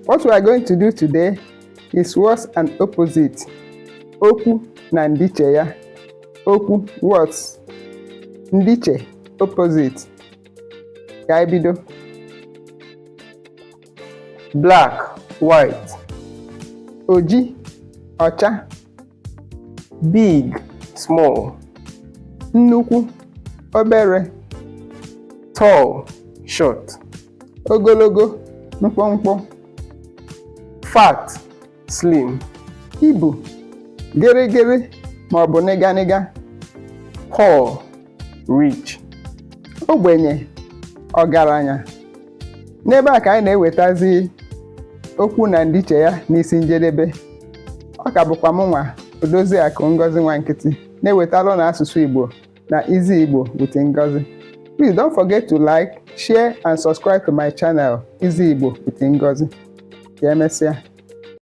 What we are going to do today is words and opposite. Okwu na ndịiche ya. Okwu, words. Ndịiche, opposite. Ka anyị bido. Black, white. Oji, ọcha. Big, small. Nnukwu, obere. Tall, short. Ogologo, mkpụmkpụ. Fat, slim. Ibu, gịrịgịrị ma ọ bụ nịganịga. Poor, rich. Ogbenye, ọgaranya. N'ebe a ka anyị na-ewetazi okwu na ndịiche ya n'isi njedebe. Ọ ka bụkwa mụ nwa, Odoziakụ Ngozi Nwankịtị, na-ewetara ụnụ asụsụ Igbo na Easy Igbo with Ngozi. Please don't forget to like, share and subscribe to my channel, Easy Igbo with Ngozi. Ka emesịa.